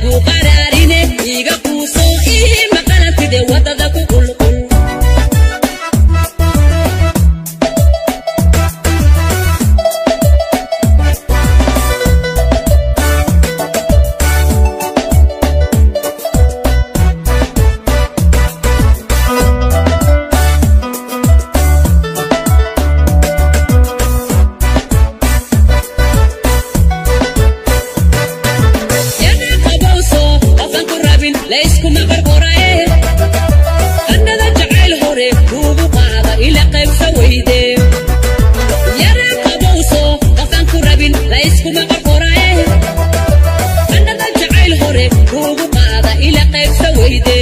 Haygu qaraarine iga quuso ii maqalantide wadada ku qulqul. Layskuma qarqoraye annada jacayl hore kuugu qaada ila qaybsa weyde. Yara qabowso qofaan ku rabin layskuma qarqoraye annada jacayl hore kuugu qaada ila qaybsa weyde.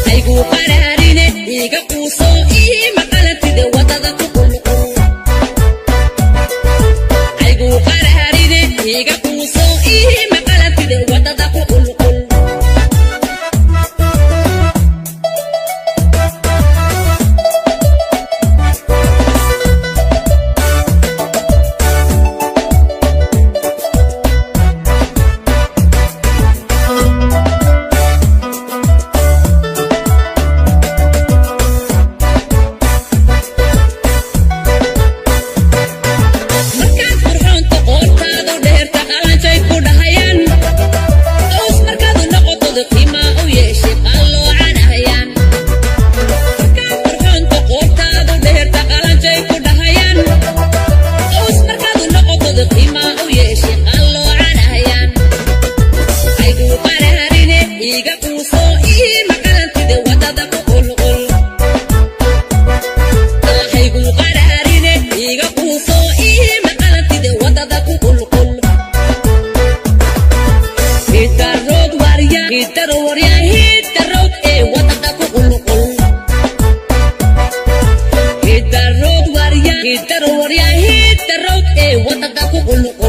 Haygu qaraarine iga quuso ii maqalantide wadada ku qulqul. Haygu qaraarine iga quuso ii maqalantide wadada ku qulqul. Markaad qurxoonta qoortaadu dheerta qalanjay ku dhahayaan. Qaws markaad noqotod qiimaa u yeeshay qalloocanahayaan. Markaad qurxoonta qoortaadu dheerta qalanjay ku dhahayaan. Qaws markaad noqotod qiimaa u yeeshay qalloocanahayaan. Haygu qaraarine iga quuso ii maqalantide wadada ku qulqul. Haygu qaraarine iga quuso ii maqalantide wadada ku qulqul. Hit the road warrior, hit the road warrior, hit the road ee wadada ku qulqul. Hit the road warrior, hit the road warrior, hit the road ee wadada ku qulqul.